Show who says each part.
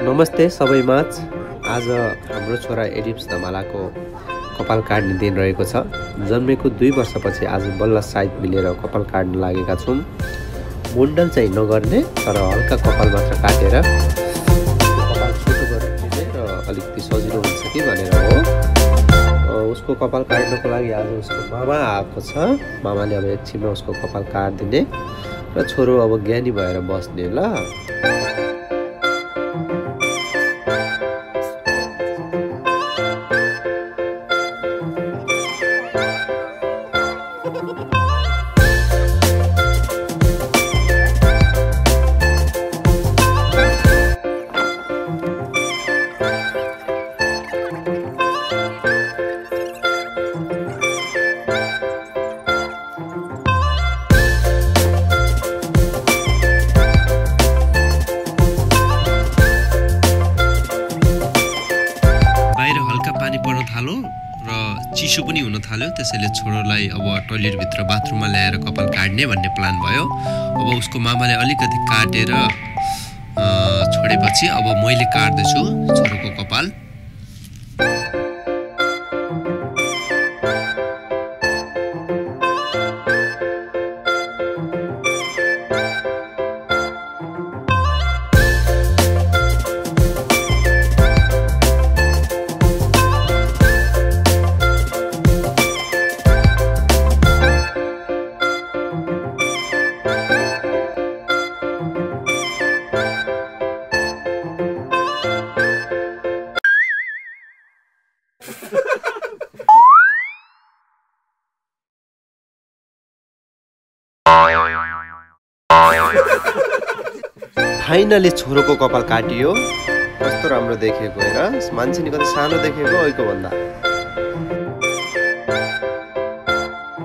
Speaker 1: नमस्ते सबैमाझ। आज हाम्रो छोरा एडिप्स धमालाको कपाल काट्ने दिन रहेको छ। जन्मेको 2 वर्षपछि आज बल्ल सायद मिलेर कपाल काट्न लागेका छौँ। मुन्डन चाहिँ नगर्ने, तर हल्का कपाल मात्र काटेर कपाल छोटो गर्ने र अलिकति सजिलो हुन्छ कि भनेर हो। उसको कपाल काट्नको लागि आज उसको मामा आएको छ। मामाले अब एकछिनमा उसको कपाल काटिदिने र छोरो अब ज्ञानी भएर बस्ने ल।
Speaker 2: पानी पर्न थाल्यो र चिसो पनि हुन थाल्यो। त्यसैले छोरोलाई अब टोयलेट भित्र बाथरुममा ल्याएर कपाल काट्ने भन्ने प्लान भयो। अब उसको मामाले अलिकति काटेर छोडेपछि अब मैले काट्दैछु छोरोको कपाल।
Speaker 1: फाइनली छोरोको कपाल काटियो। कस्तो राम्रो देखेको हेर, मान्छे नि कति सानो देखेको अहिलेको भन्दा।